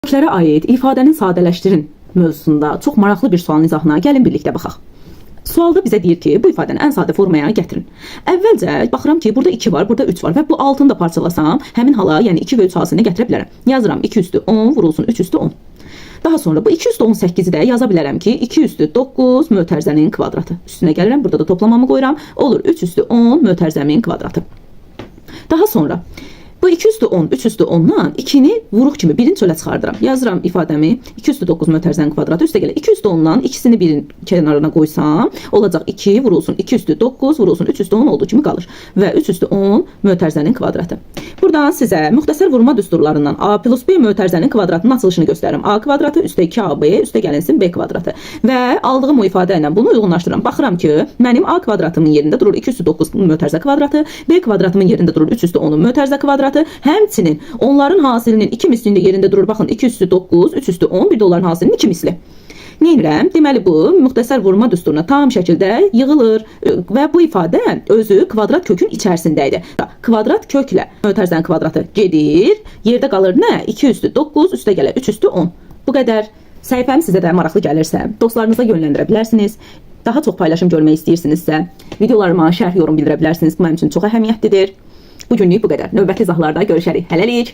Köklərə aid ifadəni sadələşdirin mövzusunda çox maraqlı bir sualın izahına gəlin birlikdə baxaq. Sualda bizə deyir ki, bu ifadəni ən sadə formaya gətirin. Əvvəlcə baxıram ki, burada 2 var, burada 3 var və bu altını da parçalasam, həmin hala, yəni 2 və 3 hasilini gətirə bilərəm. Yazıram 2 üstü 10 vurulsun 3 üstü 10. Daha sonra bu 2 üstü 18-i də yaza bilərəm ki, 2 üstü 9 mötərizənin kvadratı. Üstünə gəlirəm, burada da toplamamı qoyuram. Olur 3 üstü 10 mötərizəmin kvadratı. Daha sonra bu 2 üstü 10, 3 üstü 10-dan 2-ni vuruq kimi birini çölə çıxardıram. Yazıram ifadəmi 2 üstü 9 mötərizənin kvadratı üstə gəlir. 2 üstü 10-dan ikisini birin kənarına qoysam, olacaq 2 vurulsun 2 üstü 9 vurulsun 3 üstü 10 olduğu kimi qalır. Və 3 üstü 10 mötərizənin kvadratı. Buradan sizə müxtəsər vurma düsturlarından A plus B mötərizənin kvadratının açılışını göstərirəm. A kvadratı üstə 2AB üstə gəlinsin B kvadratı. Və aldığım o ifadə ilə bunu uyğunlaşdırıram. Baxıram ki, mənim A kvadratımın yerində durur 2 üstü 9 mötərizə kvadratı, B kvadratımın yerində durur 3 üstü 10-un mötərizə kvadratı. Həmçinin onların hasilinin 2 mislinin də yerində durur. Baxın 2 üstü 9, 3 üstü 10, bir də onların hasilinin 2 misli. Neyirəm? Deməli bu müxtəsər vurma düsturuna tam şəkildə yığılır və bu ifadə özü kvadrat kökün içərisində idi. Kvadrat köklə mötərizənin kvadratı gedir. Yerdə qalır nə? 2 üstü 9 üstə gəlir 3 üstü 10. Bu qədər. Səhifəm sizə də maraqlı gəlirsə, dostlarınıza yönləndirə bilərsiniz. Daha çox paylaşım görmək istəyirsinizsə, videolarıma şərh, yorum bildirə bilərsiniz. Bu mənim üçün çox əhəmiyyətlidir. Bu günlük bu qədər. Növbəti izahlarda görüşərik. Hələlik.